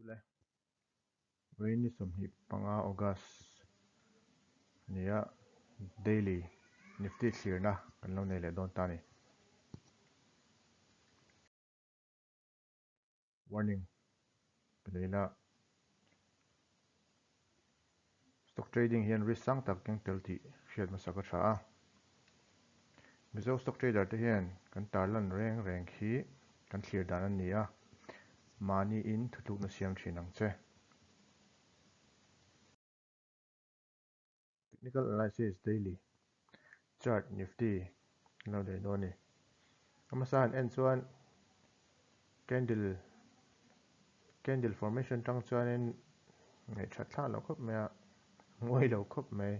Ule. Vawiin ni 25 August a ni a, daily Nifty thlirna kan lo nei leh dawn ta a ni. Warning pe leh ila Stock trading hian risk sang tak keng tel tih hriat hmasak a tha a. Mizo stock trader te hian kan tarlan reng reng khi kan thlir dan a ni a, mahniin thutlukna siam thin ang che. Technical analysis daily chart nifty an lo nei dawn a ni. A hmasa han en chuan candle candle formation tang chuanin ngaihthat thlak loh khawp mai a, ngawi lo khawp mai.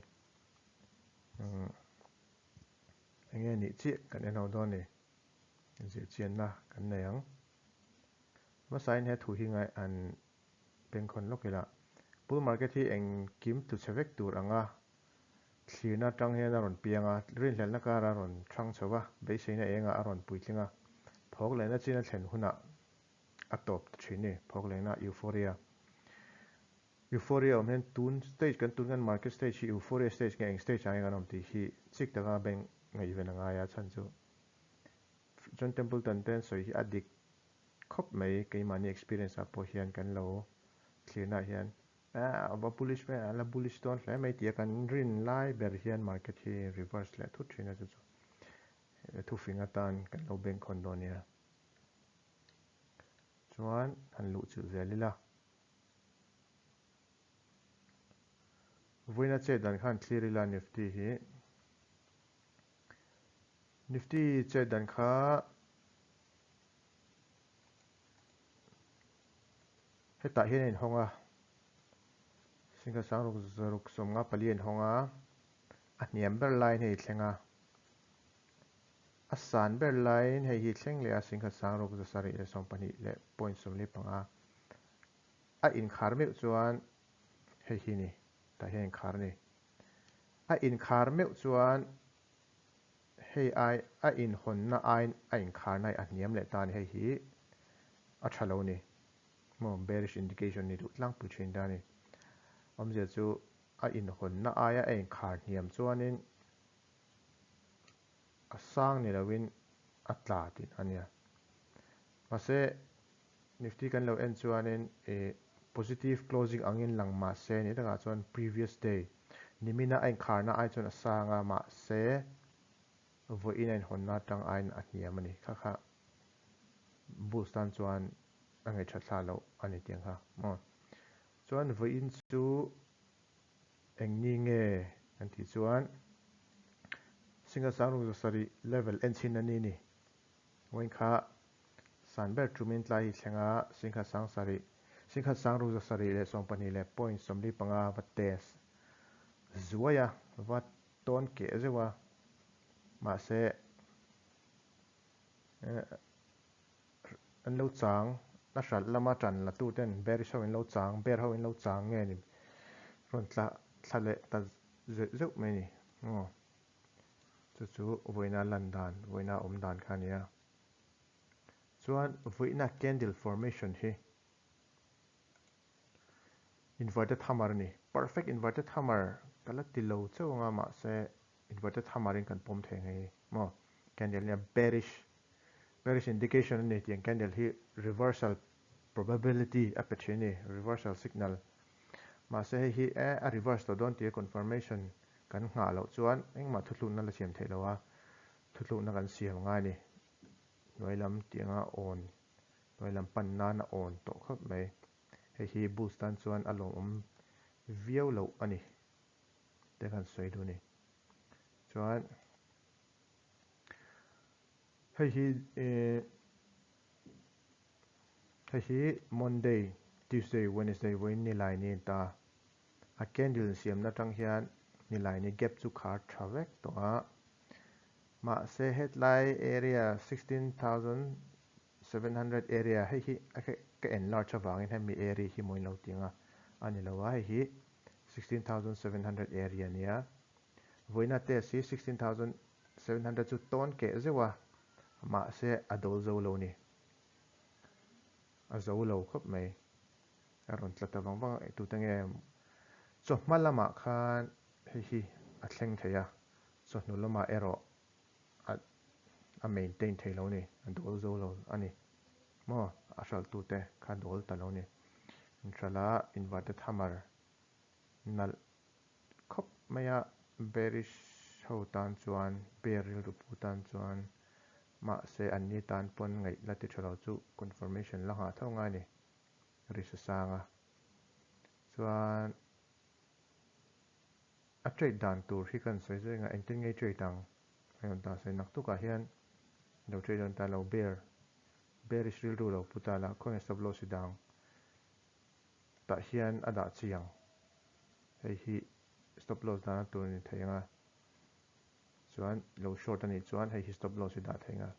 Eng nge nih chiah kan en ho dawn a ni. Zirchianna kan nei ang. Hmasain he thu hi ngai an Bengkhawn lawk ila, bull market hi engkim tlu chhe vek tur anga thlirna atang hian a rawn piang a, rinhlelhna kar a rawn thang chho va, beiseina engah a rawn puitling a, phawk lehna chin a thlen hunah a tawp ta thin ni, phawk lehna euphoria. Euphoria awm hian tun stage kan tun kan market stage hi euphoria stage nge eng stage ah nge kan awm tih hi chik taka bank ngaihven a ngai a, chhan chu John Templeton te an sawi hi a dik khawp mai keimahni experience ah pawh hian kan lo thlirna ah hian a va bullish mai a la bullish dawn hle mai tia kan rin lai ber hian market hi reverse leh thut thin a chu chu thufing atan kan lo bengkhawn dawn nia chuan han luh chilh zel ila vawiina chet dan khan thlir ila nifty hi nifty chet dan kha Hetah hian a inhawng a, Singha sang ruk zaruk 54 a inhawng a, a hniam ber laiin hei thleng a, a san ber laiin hei hi thleng leh a Singha sang ruk 720 leh point 45. A inkhar meuh chuan hei hi ni, tah hian a inkhar a ni. A inkhar meuh chuan Hei ai a inhawnna aiin a inkharna hi a hniam leh ta a ni. Hei hi a tha lo a ni. Maw bearish indication ni duh tlangpui thin ta a ni. Awmzia chu a inhawnna aia a inkhar hniam chuanin a sang ni loin a tla tih a nia. Mahse Nifty kan lo en chuanin ih positive closing angin lang mahse ni takah chuan previous day nimina a inkharna ai chuan a sang a mahse vawiin a inhawnna atang aiin a hniam a ni. Kha kha bulls tan chuan a ngaihṭhat thla loh a ni tiang kha maw. Chuan vawiin chu eng ni nge kan tih chuan single sang ruk 700 level en chhin a ni ni. Vawiin kha San ber tumin tlai hi thleng a, singkhat sang sarih, singkhat sang ruk 700 leh 20 leh point 45 va test zuai a, va tawn keh zeuh a, mahse an lo chang, a hralh lama tan la tu ten bearish ho in lo chang, bear ho in lo chang nge ni rawn tla thla leh ta zeuh zeuh mai ni maw. Chu chu vawiina lan dan, vawiina awm dan kha a ni a. Chuan vawiina candle formation hi inverted hammer a ni. Perfect inverted hammer ka la ti lo chauh anga mahse inverted hammer in kan pawm thei ang hei maw. Candle nia bearish bearish indication a ni tiang candle hi reversal probability a pe thin a ni, reversal signal. Mahse hei hi e a reverse tawh dawn tia confirmation kan nghah loh chuan engmah thuthlukna la siam theih lo a, thuthlukna kan siam ngai a ni. Hnuai lam tianga awn, hnuai lam pan nan a awn tawh khawp mai. Hei hi Bulls tan chuan a lawmawm viau loh a ni te kan sawi duh a ni. Chuan hei hi hei hi Monday, Tuesday, Wednesday vawiin nilai ni a ni ta. A candle siamna atang hian nilaini gap chu khar tha vek tawh a, mahse hetlai area 16,700 area hei hi ka enlarge avangin hemi area hi maw in lo ti ang a, a ni lo a, hei hi 16,700 area a nia, vawiina test hi 16,700 chu tawn keh zeuh a, mahse a dawl zo lo ni, a zo lo khawp mai. A rawn tla ta vang vang a, tute nge chawhma lamah khan hei hi a thleng thei a, chawhnu lamah erawh a a maintain thei lo ni, a dawl zo lo a ni. Maw a hralhtute kha dawl ta lo ni. Inhralh a inverted hammer nalh khawp mai a, bearish ho tan chuan, bear rilru pu tan chuan mahse anni tan pawn ngaih la ti tha lo chu confirmation la nghah tho ngai a ni. Risa sanga chuan a trade dan tur hi kan sawi zui anga engtin nge trade ang a rawn ta sawi naktukah hian lo trade dawn ta lo bear bearish rilru lo pu ta la khawnge stop loss hi dang tah hian a dah chi ang hei hi stop loss dana tur a ni thei anga chuan lo short a nih chuan hei hi stop loss hi dah thei anga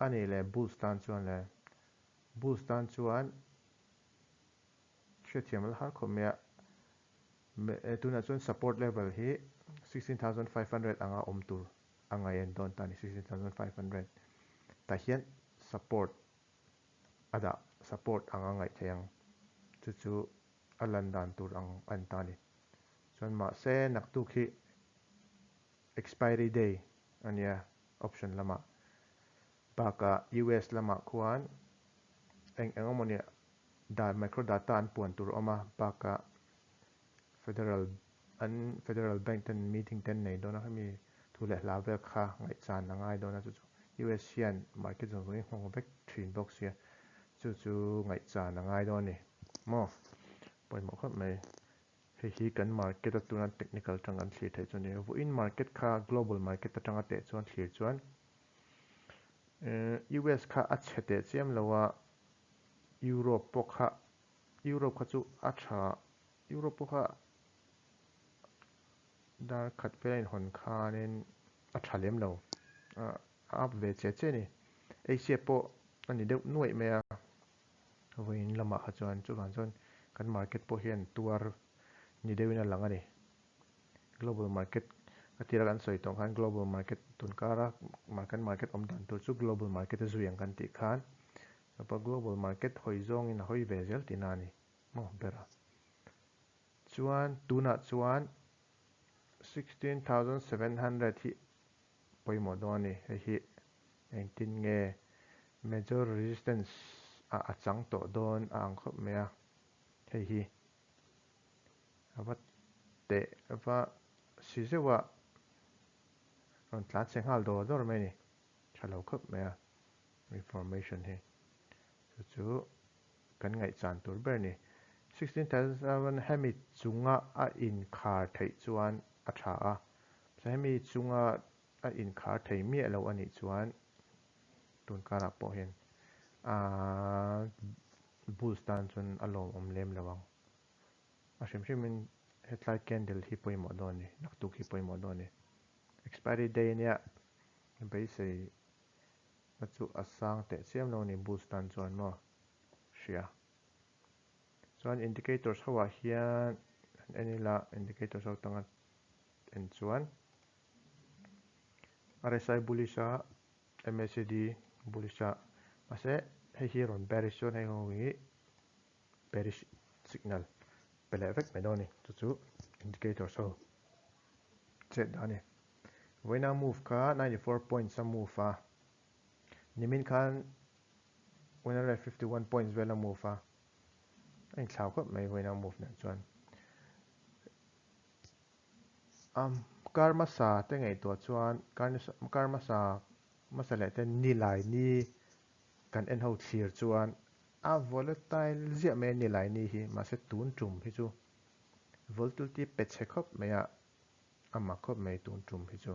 a nih leh bulls tan chuan le Bulls tan chuan hriatthiam a la har khawp mai a, tunah chuan support level hi 16,500 anga awm tur a ngaih en dawn ta a ni, 16,500 tah hian support a dah support anga ngaih theih ang chu chu a lan dan tur ang a ni ta a ni. Chuan mahse naktuk hi expiry day a nia option lamah. Bakah US lamah khuan eng eng emawni dan micro data an puan tur a awm a, bakah Federal an Federal Bank ten meeting te an nei dawn a, hemi thu leh hla vel kha ngaihchan a ngai dawn a, chu chu US hian market zawng zawngin nghawng vek thin bawk sia, chu chu ngaihchan a ngai dawn a ni maw? Pawimawh khawp mai. Hei hi kan market a tuna technical atang kan thlir theih chu a ni. Vawiin market kha global market atanga teh chuan thlir chuan US kha a chhe teh chiam lo a, Europe pawh kha Europe kha chu a tha Europe pawh kha dar khat vel a inhawn khanin a tha lem lo a up ve che che a ni. Asia pawh a ni deuh nuaih mai a. Vawiin lamah kha chuan chuvang chuan kan market pawh hian tuar ni deuhin a lang a ni. Global market a tira kan sawi tawh khan global market tunkara kan market awm dan tur chu global market a zui ang kan tih khan global market hawi zawngin a hawi ve zel tihna a ni maw ber a. Chuan tunah chuan 16,700 hi pawimawh dawn a ni. Hei hi engtin nge major resistance ah a chang tawh dawn a ang khawp mai a, hei hi a va teh va si zeuh a, rawn tlan chhe nghal dawr dawr mai a ni, tha lo khawp mai a information hi chu chu kan ngaihchan tur ber a ni. 16,000 hemi chunga a inkhar theih chuan a tha a, hemi chunga a inkhar thei miah lo a nih chuan tun karah pawh hian aaa Bulls tan chuan a lawmawm lem lo ang. A hrim hrimin hetlai candle hi pawimawh dawn a ni, naktuk hi pawimawh dawn a ni. Expiry day ania beisei na chu a sang teh chiam lo a ni Bulls tan chuan maw hria. Chuan indicators ho ah hian han en ila indicators ho tanga en chuan RSI bullish a MACD bullish a mahse hei hi rawn bearish chuan hei ho hi bearish signal pe leh vek mai dawn a ni chu chu indicators ho chet dan a ni. Vawiina move kha 94 points a move a nimin khan 151 points vel a move a a inthlau khawp mai vawiina move nen chuan. Kar hmasa te ngaihtuah chuan kar hmasa hmasa leh te nilai ni kan en ho thlir chuan a volatile ziah mai a nilai ni hi mahse tun tum hi chu volatility pe chhe khawp mai a a mak khawp mai tun tum hi chu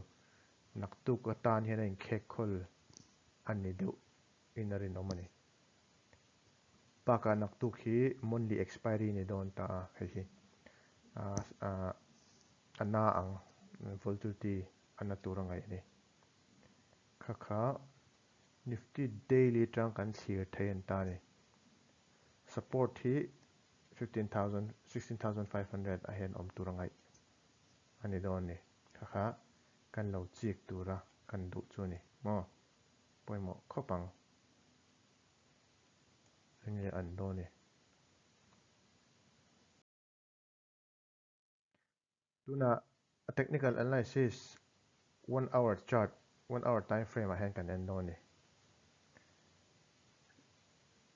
naktuk atan hian a inkhek khawl a ni deuh in a rinawm a ni. Bakah naktuk hi monthly expiry ni dawn ta a hei hi a na ang volatility a na tur a ngaih a ni. Kha kha Nifty daily atang kan thlir thei an ta a ni. Support hi 15,000, 16,500 a hian awm tur a ngaih a ni dawn a ni. Kha kha kan lo chik tura kan duh chu a ni maw? Pawimawh khawp ang. Enge an dawn e? Tunah a technical analysis one hour chart, one hour time frame ah hian kan en dawn a ni.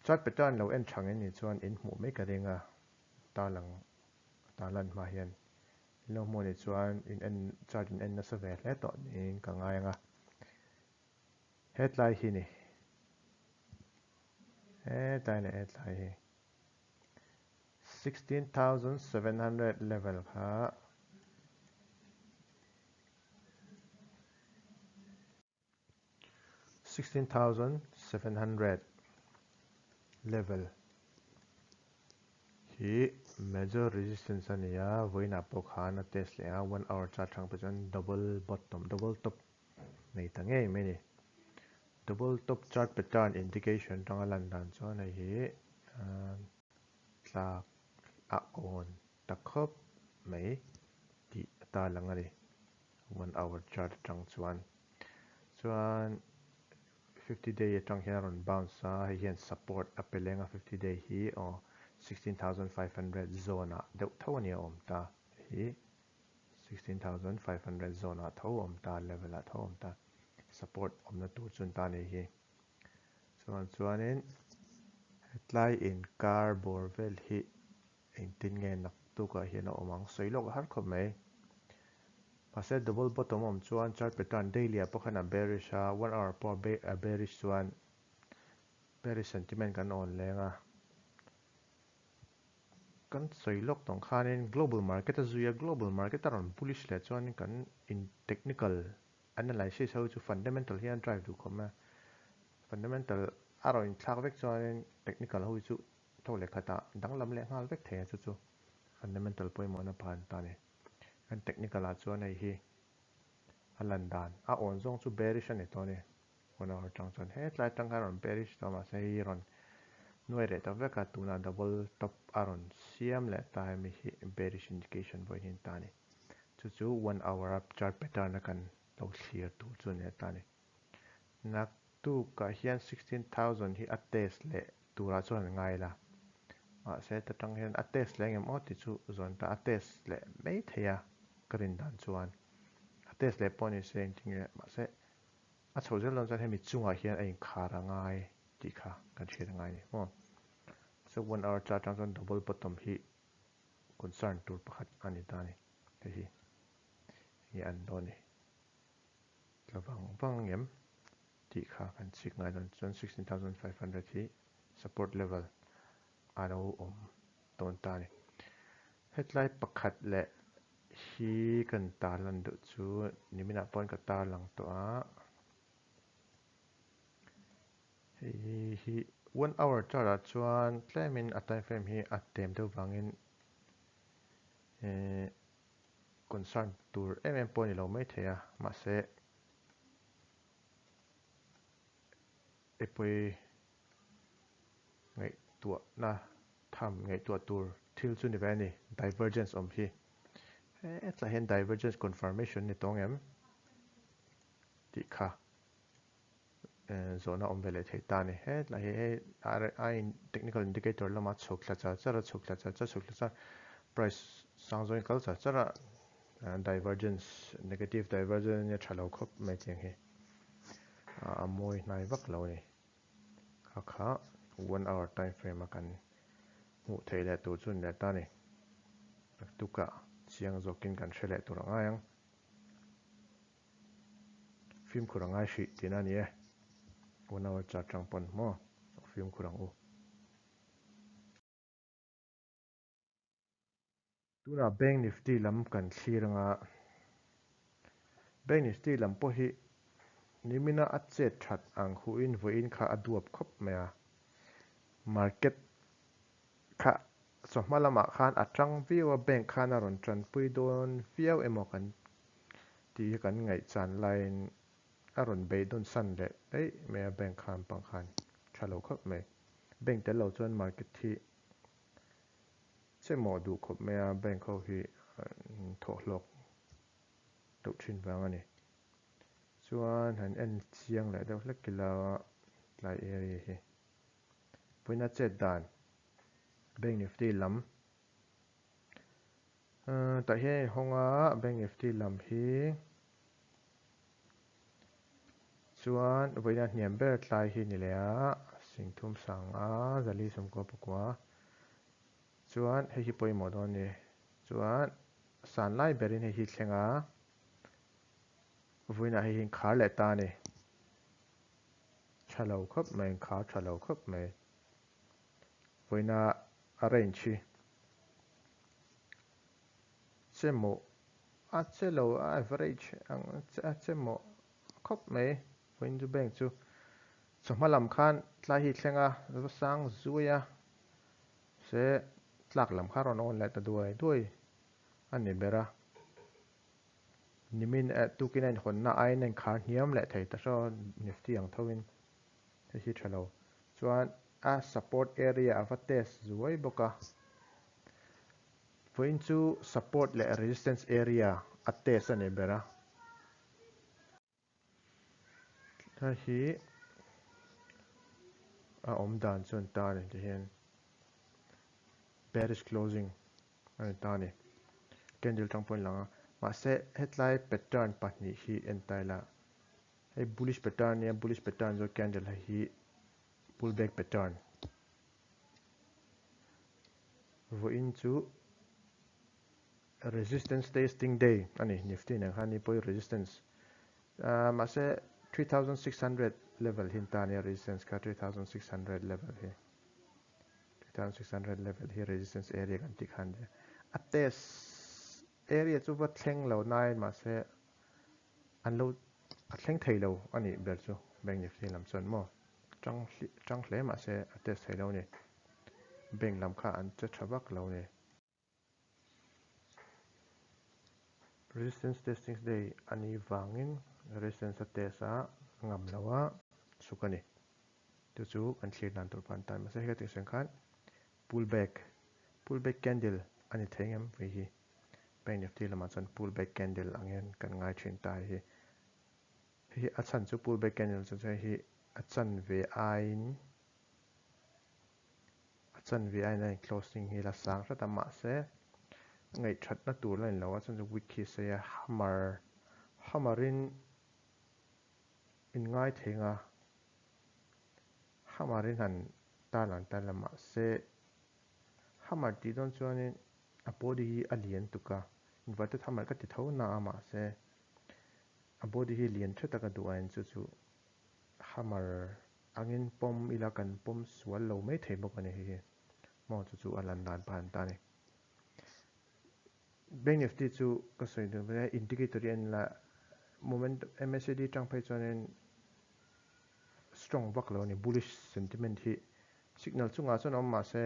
Chart pattern lo en tha ngei nih chuan in hmuh mai ka ring a, tarlang tarlan hma hian in lo hmuh nih chuan in en chart in en nasa ve hle tawh niin ka ngai ang a. Hetlai hi ni. Hetlai leh hetlai hi. 16,700 level kha 16,700 level hi major resistance a ni a, vawiinah pawh khan a test leh a, one hour chart hrang pawh chuan double bottom, double top nei ta ngei mai a ni. Double top chart pattern indication atanga lan dan chuan hei hi tlak a awn ta khawp mai tih a tarlang a ni. One hour chart atang chuan chuan 50 day atang hian a rawn bounce a, hei hian support a pe leng a, 50 day hi aw 16,500 zone ah deuh tho a ni a awm ta hei hi. 16,500 zone ah tho awm ta, level ah tho awm ta, support awmna tur chu an ta nei hi. Chuan chuanin hetlai inkar bawr vel hi engtin nge naktukah hian a awm ang sawi lawk a har khawp mai. Mahse double bottom awm chuan chart pattern daily ah pawh khan a bearish a, one hour pawh a bearish chuan bearish sentiment kan awn leng a. Kan sawi lawk tawng khanin global market a zui a, global market a rawn bullish leh chuanin kan in technical analysis ho chu fundamental hian drive duh khawp mai a, fundamental a rawn inthlak vek chuanin technical ho hi chu tho leh khatah danglam leh nghal vek thei a, chu chu fundamental pawimawhna phan ta a ni. Kan technical ah chuan hei hi a lan dan a awn zawng chu bearish a ni tawh a ni. One hour atang chuan hetlai atang khan a rawn bearish tawh a mahse hei rawn nuai reh ta vek a tunah double top a rawn siam leh ta hemi hi bearish indication vawiin hi an ta a ni. Chu chu one hour a chart pattern a kan lo thlir tur chu a ni ta a ni. Naktukah hian 16,000 hi a test leh turah chuan an ngai la. Mahse ta tang hian a test leh engem aw tih chu zawn ta a test leh mai thei a ka rin dan chuan a test leh pawh ni se engtin nge mahse A chhoh zel dawn chuan hemi chungah hian a inkhar a ngai tih kha kan hriat a ngai a ni maw. So one hour chart atang chuan double bottom hi concern tur pakhat a ni ta a ni. Hei hi enge an dawn ni tla vang vang ngem tih kha kan chik ngai dawn chuan 16,500 hi support level a lo awm dawn ta a ni. Hetlai pakhat leh hi kan tarlan duh chu niminah pawhin ka tarlang tawh a. Hei hi one hour chart ah chuan tlemin a time frame hi a tem deuh vangin eh concern tur em em pawh a ni lo maithei a, mahse Epawi ngaihtuahna tham ngaihtuah tur thil chu ni ve a ni, divergence awm hi. Hetlai hian divergence confirmation ni tawng em tih kha zawhna awm ve leh thei ta a ni. Hetlai hi hei a technical indicator lama chhuk thla char char a, chhuk thla char char, chhuk thla char price sang zawngin kal char char a, divergence negative divergence ania tha lo khawp mai tiang hi. A mawi hnai vak lo a ni. Kha kha one hour time frame a kan hmuh theih leh tur chu ni leh ta a ni. Naktukah chiang zawkin kan hre leh tur a ngai ang. Fimkhur a ngai hrih tihna a ni e. One hour chart tang pawn maw fimkhur ang u. Tunah Bank Nifty lam kan thlir anga Bank Nifty lam pawh hi nimina a chet that ang huin vawiin kha a duap khawp mai a. Market kha chawhma lamah khan a tang viau a, bank khan a rawn tanpui dawn viau emaw kan tih hi kan ngaihchan laiin a rawn beidawn san leh daih mai a bank khan pang khan tha lo khawp mai. Bank tel lo chuan market hi Che mawh duh khawp mai a, bank ho hi thawh hlawk deuh thin vang a ni. Chuan han en chiang leh deuh hlek ila tlai area hi. Vawiina chet dan Bank Nifty lam Tah hian a inhawng a, Bank Nifty lam hi chuan vawiina hniam ber tlai hi ni leh a, singthum sang a, zali sawmkua pakua chuan hei hi pawimawh dawn a ni. Chuan san lai berin hei hi thleng a, vawiinah hei hi inkhar leh ta a ni. Tha lo khawp mai, inkhar tha lo khawp mai. Vawiina a range hi che mawh a che lo a average ang a che mawh khawp mai vawiin chu bank chu chawhma lam khan tlai hi thleng a va sang zui a se tlak lam kha rawn awn leh ta duai duai a ni ber a nimin eh tukin a inhawnna aiin a inkhar hniam leh thei ta hraw nifty ang tho in. Hei hi tha lo. Chuan a support area a va test zuai bawk a. Vawiin chu support leh resistance area a test a ni ber a. Hei hi a awm dan chuan ta a ni tihian bearish closing a ni ta a ni. Candle tang pawhin lang a. Mahse hetlai pattern pahnih hi en ta ila Hei bullish pattern nia, bullish pattern chu candle hei hi pullback pattern. Vawiin chu resistance testing day a ni, Nifty nen khan ni pawhin resistance mahse 3600 level hi an ta nia resistance kha 3600 level hi 3600 level hi resistance area kan tih khan a test area chu va thleng lo nain mahse An lo a thleng thei lo a nih ber chu Bank Nifty lam chuan maw tang tang hle mah se a test thei lo a ni. Bank lam kha an che tha vak lo a ni. Resistance testing day a nih vangin resistance a test a ngam lo a chhuk a ni. Chu chu kan thlir dan tur pawh an tan mahse hei ka tih sawi khan pull back pull back candle a ni thei ngem vei hi. Bank Nifty lamah chuan pull back candle ang hian kan ngai thin ta hi. Hei hi a chhan chu pull back candle chu hei hi a chanve aiin a chanve aiin a in closing hi la sang hret a mahse ngaihthatna tur la ni lo a chhan chu wick hi sei a hammer hammer in in ngai thei nga hammer in han tan ang tan la mahse hammer tih dawn chuanin A body hi a lian tuk a, inverted hammer ka ti tho na a mahse a body hi lian tha taka duh a in chu chu hammer angin pawm ila kan pawm sual lo mai thei bawk a ni hei hi maw chu chu a lan dan pah an ta a ni. Bank Nifty chu ka sawi duh ve indicator hi a en la moment MACD tang phei chuanin strong vak lo a ni bullish sentiment hi Signal chungah chuan awm mahse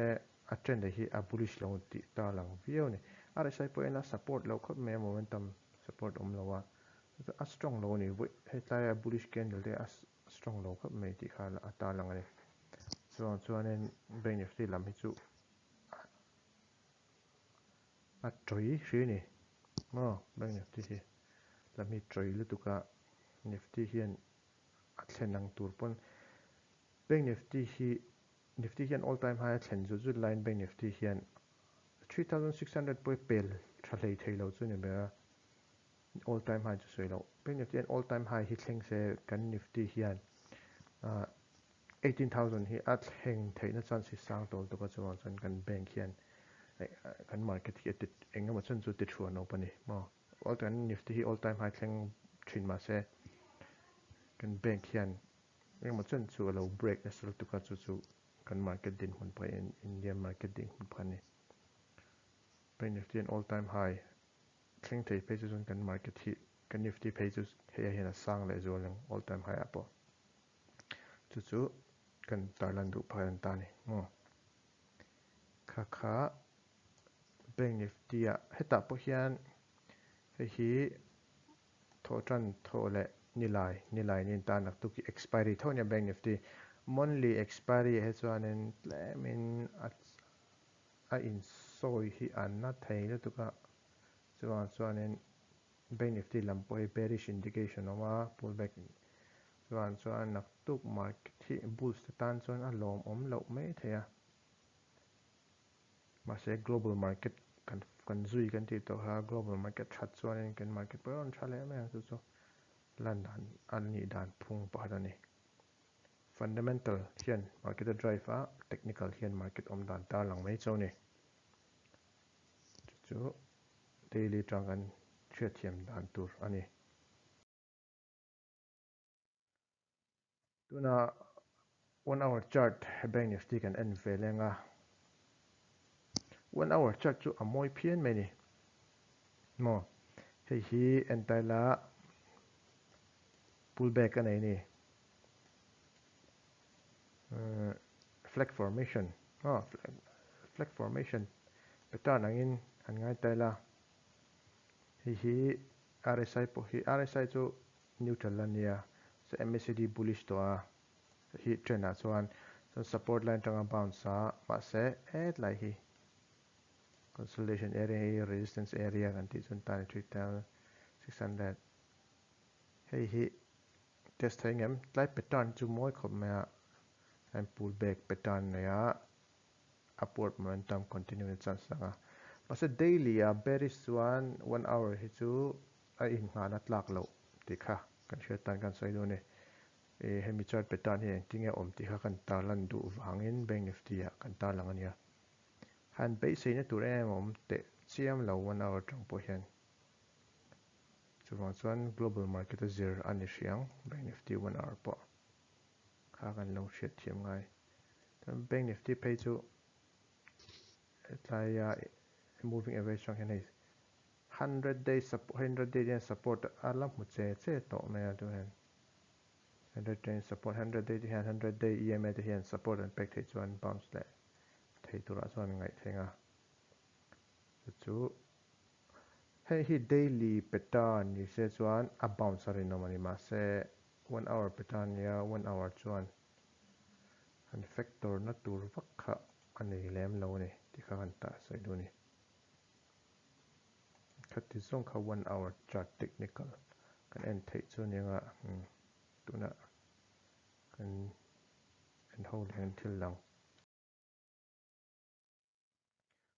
a trend hi a bullish lo tih ta lang viau a ni. RSI pawh hian a support loh khawp mai a momentum support awm lo a, a strong lo a ni. Vawi hetlai a bullish candle te a strong lo khawp mai tih kha a ta lang a ni. Chuvang chuanin Bank Nifty lam hi chu a tawi hri a ni. Maw Bank Nifty hi lam hi tawi lutuk a Nifty hian a thlen ang tur pawn Bank Nifty hi Nifty hian all time high a thlen zut zut laiin Bank Nifty hian 3600 pawh hi pel tha hlei thei lo chu ni ber a, all time high chu sawi loh. Bank Nifty hian all time high hi thleng se kan Nifty hian 18000 hi a thleng theihna chance hi sang tawl tuk a chuvang chuan kan bank hian kan market hi a ti eng emaw chan chu ti thuan awp a ni maw. All kan Nifty hi all time high thleng thin mahse kan bank hian Engemaw chen chu a lo break nasa lutuk a, chu chu kan market dinhmun pawh hi Indian market dinhmun pawh a ni. Bank Nifty an all time high thleng thei phei chu chuan kan market hi kan Nifty phei chu hei ah hian a sang leh zual ang all time high ah pawh. Chu chu kan tarlan duh phah an ta a ni maw. Kha kha Bank Nifty ah hetah pawh hian hei hi Thawhtan thawh leh nilai, nilai nen tan naktuk hi expiry tho ania Bank Nifty. Monthly expiry ah hi chuanin tlemin a a insawi hi a na thei lutuk a, chuvang chuanin Bank Nifty lam pawh hi bearish indication a awm a, pullback chuvang chuan naktuk market hi bulls te tan chuan a lawmawm loh mai thei a. Mahse global market. kan kan zui kan tih tawh kha global market that chuanin kan market pawh a rawn tha leh mai ang chu chu lan dan a nih dan phung pakhat a ni. Fundamental hian market a drive a, technical hian market awm dan tarlang mai chauh a ni. Chu chu daily tang kan hriatthiam dan tur a ni. Tuna one hour chart Bank Nifty kan en ve leng a, one hour chart chu a mawi phian mai ni. Maw hei hi en ta ila pull back a nei ni. Flag formation maw flag formation pattern angin han ngai ta ila hei hi RSI pawh hi RSI chu neutral a nia so MACD bullish tawh a hi trend ah chuan chuan support line atanga bounce a mahse hetlai hi consolidation area hi resistance area kan tih chuan tan 3600 hei hi test thei ngem tlai pattern chu mawi khawp mai a an pull back pattern nei a upward momentum continue na chance lang a mahse daily a bearish chuan one hour hi chu a inngahna tlak loh tih kha kan hriat tan kan sawi dawn e. Ih hemi chart pattern hi engtin nge awm tih kha kan tarlan duh vangin Bank Nifty ah kan tarlang a nia. Han beiseina tur em em a awm teh chiam lo one hour atang pawh hian. Chuvang chuan global market a zir a ni hriang Bank Nifty one hour pawh kha kan lo hriat thiam ngai. Chuan Bank Nifty phei chu hetlai a moving average atang hian hei Hundred day hundred day hian support a la hmu che che tawh mai a tu hian hundred day support hundred day te hian hundred day EMA te hian support an pek theih chuan bounce leh thei turah chuan ngaih thleng a chu chu hei hi daily pattern ni se chuan a bounce a rinawm a ni mahse one hour pattern nia one hour chuan han factor na tur vak kha a nei lem lo a ni tih kha kan tah sawi duh a ni. Khati zawng kha one hour chart technical kan en theih chu nia nga tunah kan en ho leh ang thil lang.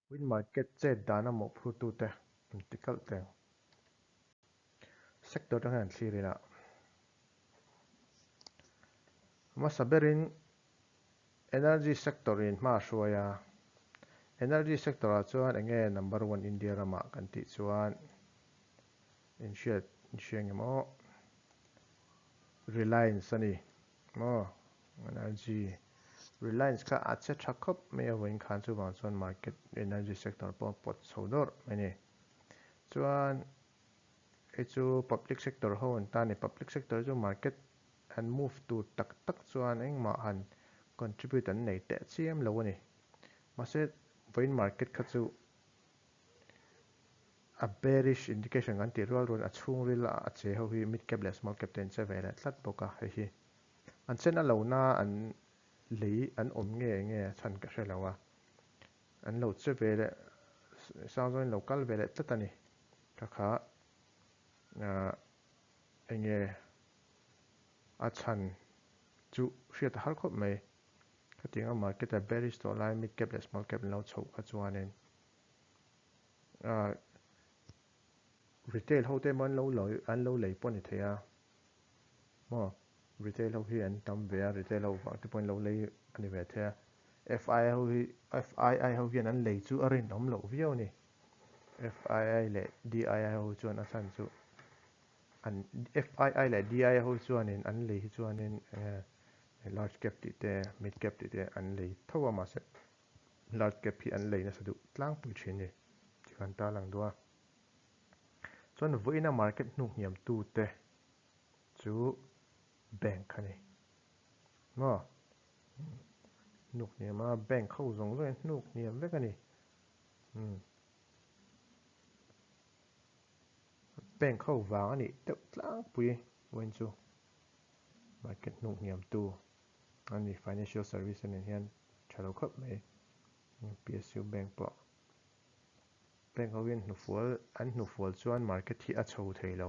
Win market chet dana mawhphurtute an ti kalh teng. Sector atang hian an thlir ila. Hmasa berin Energy sector in hma a hruai a, energy sector ah chuan eng nge number one India ramah kan tih chuan inhriat inhria nge maw Reliance a ni maw energy Reliance kha a che tha khawp mai a vawiin khan chuvang chuan market energy sector pawh a pawt chho dawrh mai a ni. Chuan hei chu public sector ho an ta a ni, public sector chu market an move tur tak tak chuan engmah han contribute an nei teh chiam lo a ni. Mahse, vawiin market kha chu a bearish indication kan tih rual rual a chhungril a che ho hi mid cap leh small cap te an che ve leh tlat bawk a, hei hi an chen a lo na an lei an awm nge nge a chhan ka hre lo a, an lo che ve leh sang zawngin lo kal ve leh tlat a ni. Kha kha enge a chhan chu hriat a har khawp mai. Khatianga market a bearish tawh lai mid cap leh small cap an lo chhoh kha chuanin ah retail ho te emaw an lo lo an lo lei pawh a ni thei a maw retail ho hi an tam ve a retail ho vang te pawhin lo lei a ni ve thei a FI ho hi FII ho hian an lei chu a rinawm loh viau a ni. FII leh DII ho chuan a chhan chu an FII leh DII ho chuanin an lei hi chuanin enge large cap tih te mid cap tih te an lei tho a mahse large cap hi an lei nasa duh tlangpui thin a ni tih kan tarlang duh a. Chuan vawiina market hnuk hniam tu te chu bank a ni maw hnuk hniam a bank ho zawng zawng hian hnuk hniam vek a ni. Bank ho vang a nih deuh tlangpui vawiin chu market hnuk hniam tu a ni financial service a nen hian tha lo khawp mai PSU bank pawh bank ho hian hnufual an hnufual chuan market hi a chho thei lo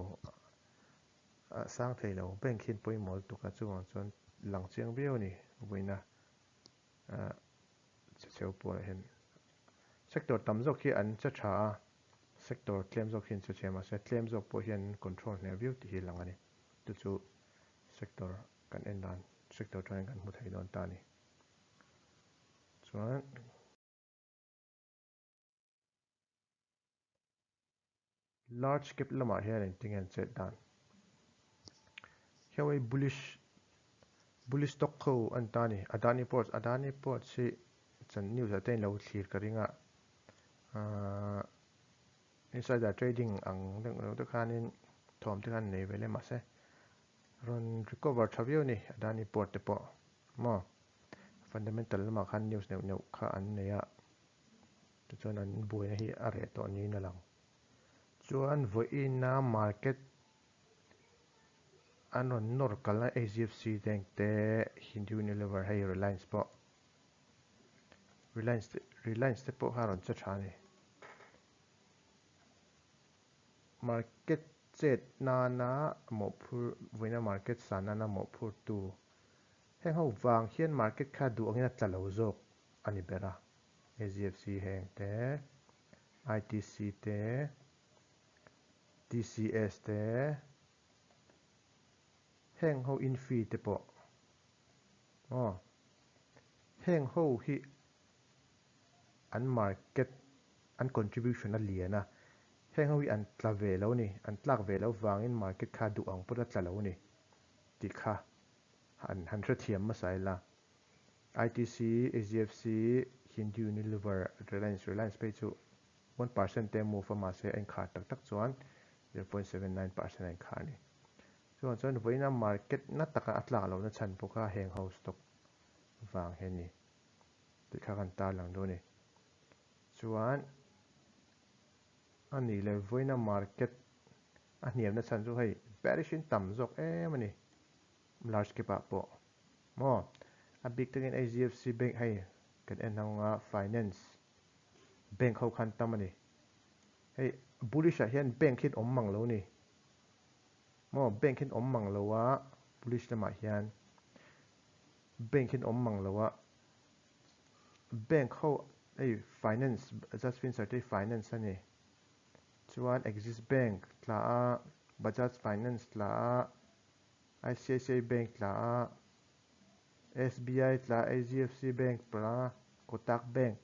a sang thei lo bank hian pawimawh lutuk a chuvang chuan lang chiang viau a ni vawiina. Chhecheu pawh hian. Sector tam zawk hi an che tha a, sector tlem zawk hi an che chhe mahse tlem zawk pawh hian an control hneh viau tih hi a lang a ni. Chu chu sector kan en dan sector atangin kan hmu thei dawn ta a ni. Chuan. Large cap lamah hian engtin nge an chet dan? Heng hi bullish bullish stock ho an ta a ni. Adani Ports Adani Ports hi chan news ah te in lo thlir ka ring a. Ahh insider trading ang deuh deuh te khanin thawm te khan nei ve le mahse rawn recover tha viau a ni Adani Port te pawh maw. Fundamental lamah khan news neuh neuh kha an nei a. Tichuan an buaina hi a reh tawh niin a lang. Chuan vawiina market an rawn nawr kalna HDFC Bank te, Hindu Unilever hei Reliance pawh Reliance te Reliance te pawh kha a rawn che tha a ni. Market chet nana mawhphur vawiina market san nana mawhphurtu heng ho vang hian market kha duh angin a tla lo zawk a ni ber a. HDFC heng te, ITC te, TCS te, heng ho Infy te pawh aw heng ho hi an market an contribution a lian a, heng ho hi an tla ve lo ni, an tlak ve loh vangin market kha duh ang pawt a tla lo ni tih kha han han hrethiam hmasa ila. ITC, HDFC, Hindu Unilever, Reliance, Reliance phei chu 1% te move a mahse a inkhar tak tak chuan 0.79% a inkhar a ni. Chuvang chuan vawiina market na taka a tlak lohna chhan pawh kha heng ho stock vang hi a ni tih kha kan tarlang dawn a ni. Chuan a nih leh vawiina market a hniamna chhan chu hei bearish in tam zawk em a ni large cap ah pawh. Maw? A bik takin HDFC Bank hei kan en ho anga finance bank ho khan tam a ni. Hei bullish ah hian bank hian awm mang lo ni. Maw? Bank hian awm mang lo a bullish lamah hian bank hian awm mang lo a bank ho hei finance Bajaj Finserv te hi finance a ni. Chuan Axis Bank tla a Bajaj Finance tla a ICICI Bank tla a, SBI tla a, HDFC Bank tla a, Kotak Bank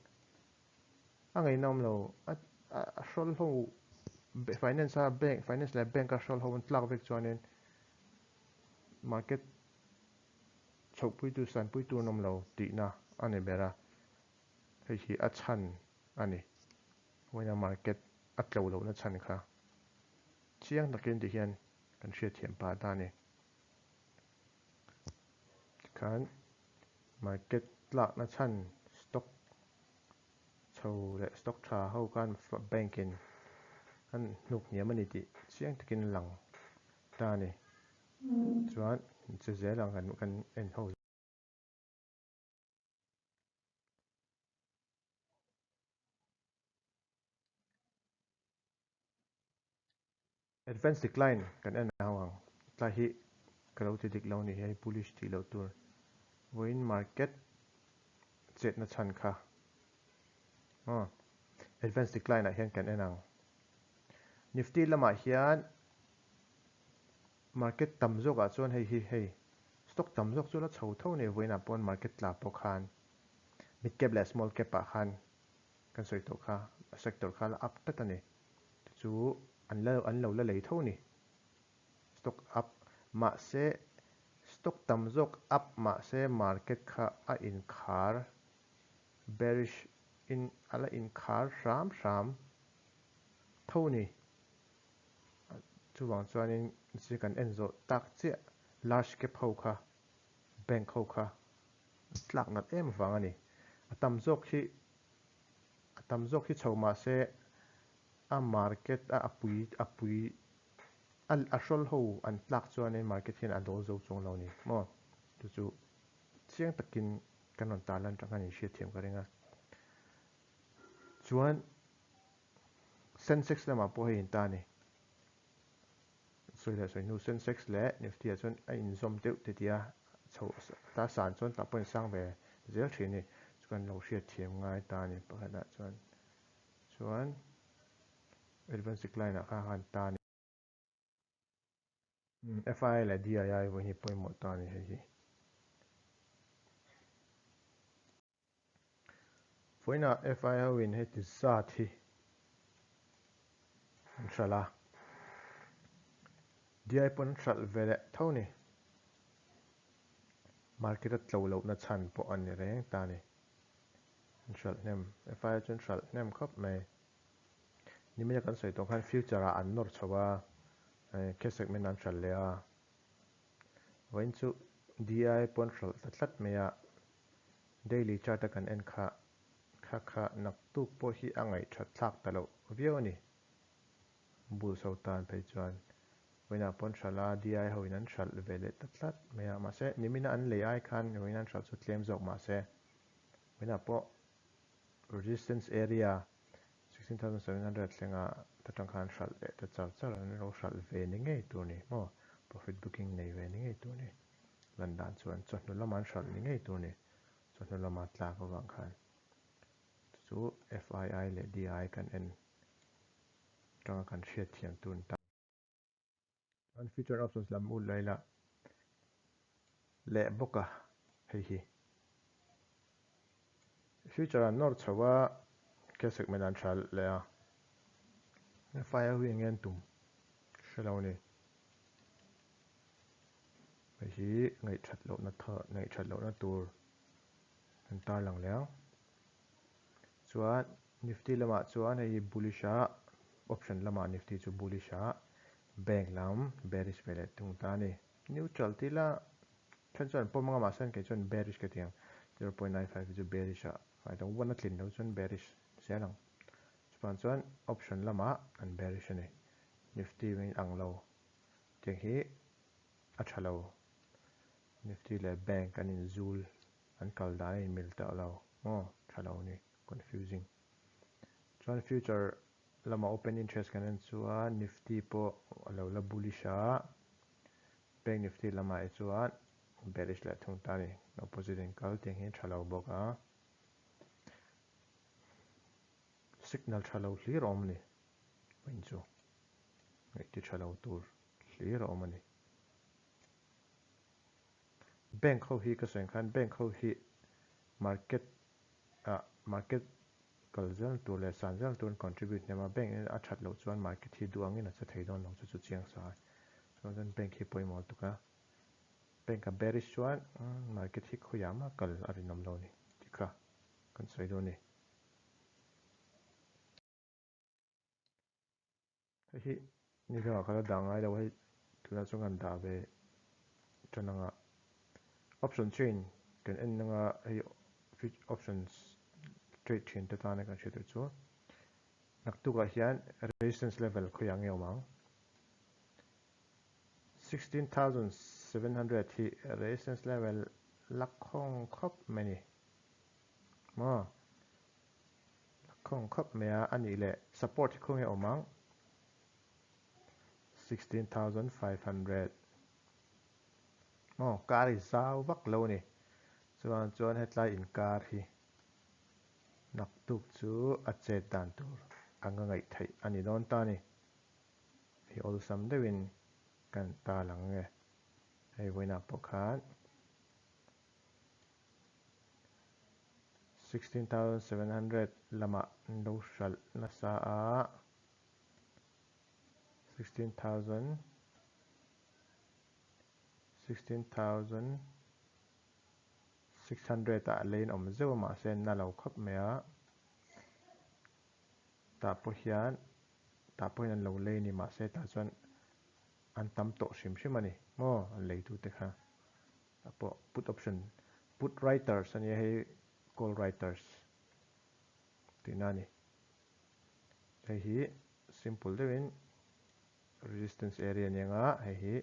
a ngaihna awm lo. A a hrawl ho finance a bank finance leh bank a hrawl ho an tlak vek chuanin market chhohpuitu sanpuitu an awm lo tihna a ni ber a, hei hi a chhan a ni. Vawiina market a tlo lohna chhan kha chiang takin tihian kan hriatthiam pah ta a ni. Tikhan market tlakna chhan stock chho leh stock tha ho khan bank in an hnuk hniam a ni tih chiang takin a lang ta a ni. Chuan che zel ang kan en ho. Advance decline kan en ho ang. Tlai hi ka lo ti dik lo ni hei bullish tih loh tur. Vawiin market chetna chhan kha aw advance decline ah hian kan en ang. Nifty lamah hian market tam zawk ah chuan hei hi hei stock tam zawk chu la chho tho a ni vawiin ah pawn market tla pawh khan mid cap leh small cap ah khan kan sawi tawh kha sector kha la up tlat a ni. Te chu an la an lo la lei tho a ni. Stock up mahse stock tam zawk up mahse market kha a inkhar bearish in a la inkhar hram hram tho a ni. Chuvang chuanin zir kan en zawh tak chiah large cap ho kha bank ho kha tlak nat em vang a ni. A tam zawk hi a tam zawk hi chho mahse a market a a pui a pui a a hrawl ho an tlak chuanin market hian a dawl zo chuang lo a ni maw chu chu chiang takin kan rawn tarlan tang khan inhriat thiam ka ring a chuan Sensex lamah pawh hei in ta a ni sawi leh sawi hnu Sensex leh Nifty ah chuan a inzawm deuh ti tia chho ta san chuan tah pawh a insang ve zel thin a ni chu kan lo hriat thiam ngai ta a ni pakhatah chuan. Chuan advance decline ah khan han ta a ni. FII leh DII vawiin hi pawimawh ta a ni hei hi. Vawiinah FII ho in heti zat hi an hralh a, DII pawh an hralh ve leh tho a ni. Market a tlo lohna chhan pawh a ni reng ta a ni. An hralh hnem, FII chu an hralh hnem khawp mai. Nimina kan sawi tawh khan future ah an nawr chho a, cash segment an hralh leh a. Vawiin chu DI pawh an hralh ta tlat mai a, daily chart a kan en kha kha kha naktuk pawh hi a ngaihthat thlak ta loh viau a ni. Bulls ho tan phei chuan vawiinah pawh an hralh a, DI ho in an hralh ve leh ta tlat mai a, mahse nimina an lei ai khan vawiin an hralh chu tlem zawk mahse vawiinah pawh resistance area 16,700 thlenga ta tang khan hralh leh ta char char an lo hralh ve ni ngei tur ni maw profit booking nei ve ni ngei tur ni lan dan chuan chawhnu lama an hralh ni ngei tur ni chawhnu lama tlak avang khan chu FII leh DI kan en tanga kan hriat thiam tur ni ta. Chuan future options lam ul la ila leh bawk a hei hi future an nawr chho a cash segment an tha leh a file hi enge an tum hre lo a ni hei hi ngaihthat lohna ngaihthat lohna tur an tarlang leh ang. Chuan Nifty lamah chuan hei hi bullish a, option lamah Nifty chu bullish a, bank lam bearish ve leh tung ta a ni. Neutral tih la then chuan an pawm anga mahse kei chuan bearish ka ti ang, 0.95 hi chu bearish a, I don't want a tlin lo chuan bearish zel ang. Chuvang chuan option lamah an bearish a ni. Nifty in ang lo tiang hi a tha lo. Nifty leh bank an inzul an kal dan a inmil tawh lo maw tha lo ni confusing. Chuan future lama open interest kan en chuan Nifty pawh a lo la bullish a, Bank Nifty lamah hi chuan bearish leh thung ta a ni, opposite in kal tiang hian tha lo bawk a, signal tha lo hlir a awm a ni, vawiin chu ngaihti tha lo tur hlir a awm a ni. Bank ho hi ka sawi ang khan bank ho hi market ah market kal zel tur leh san zel tur an contribute hnem a, bank in a that loh chuan market hi duh angin a che thei dawn lo chu chu chiang sa a, chuan chuan bank hi pawimawh lutuk a, bank a bearish chuan market hi khawiah mah kal a rinawm lo a ni tih kha kan sawi dawn a ni. Hei hi ni dangah ka la dah ngai lo hei tunah chuan kan dah ve tan anga option chain kan en anga hei options trade thin te tana kan hriat tur chu naktukah hian resistance level khawiah nge awm ang 16,700 hi resistance level la khawng khawp mai ni maw. Khawng khawp mai a, a nih leh support hi khawnge awm ang 16,500 maw kar hi zau vak lo a ni chuan chuan hetlai inkar hi naktuk chu a chet dan tur anga ngaih theih a ni dawn ta a ni hei awlsam deuhin kan tal ang nge hei vawiinah pawh khan 16,700 lamah an lo hralh nasa a, 16,000 16,600 ah lane awm zeuh a mahse na lo khawp mai a, tah pawh hian tah pawh hian an lo lei a ni mahse tah chuan an tam tawh hrim hrim a ni maw an leitute kha. A pawh put option put writers a nia hei call writers tihna a ni. Hei hi simple deuhin resistance area a ni anga hei hi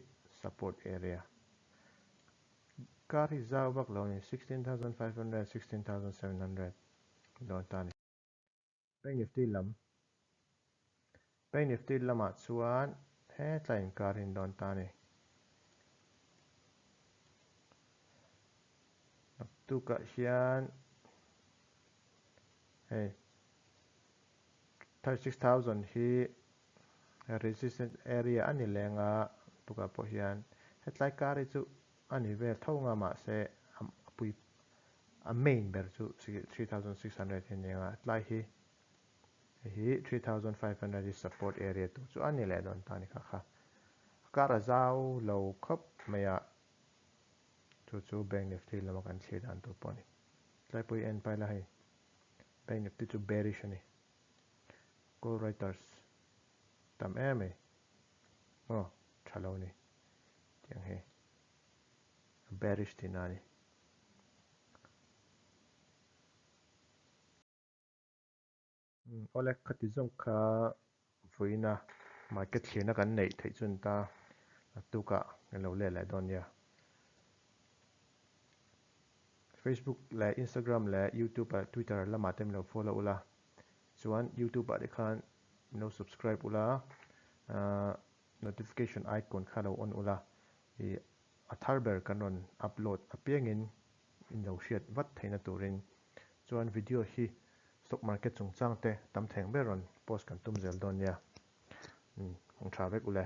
support area. Kar hi zau vak lo a ni 16,500 16,700 dawn ta a ni. Bank Nifty lam Bank Nifty lamah chuan hetlai inkar hi an dawn ta a ni. Naktukah hian hei 36,000 hi resistance area a ni leng a, tukah pawh hian hetlai kar hi chu a ni vel tho nga mahse a pui a main ber chu 3600 hi a ni ang a, hetlai hi hei hi 3500 hi support area tur chu a ni leh dawn ta a ni kha kha. A kar a zau lo khawp mai a, chu chu Bank Nifty lama kan thlir dan tur pawh a ni. Tlai pawh i en pai la hei Bank Nifty chu bearish a ni. Call writers tam em mai maw tha lo ni tiang hi a bearish tihna a ni. Awle khati zawng kha vawiina market thlirna kan neih theih chu ni ta naktukah kan lo let leh dawn nia. Facebook leh Instagram leh YouTube leh Twitter lamah te min lo follow ula chuan YouTube ah te khan min lo subscribe ula notification icon kha lo on ula ih a thar ber kan rawn upload apiangin in lo hriat vat theihna turin chuan video hi stock market chungchang te tam theng ber rawn post kan tum zel dawn nia. Hmang tha vek ule.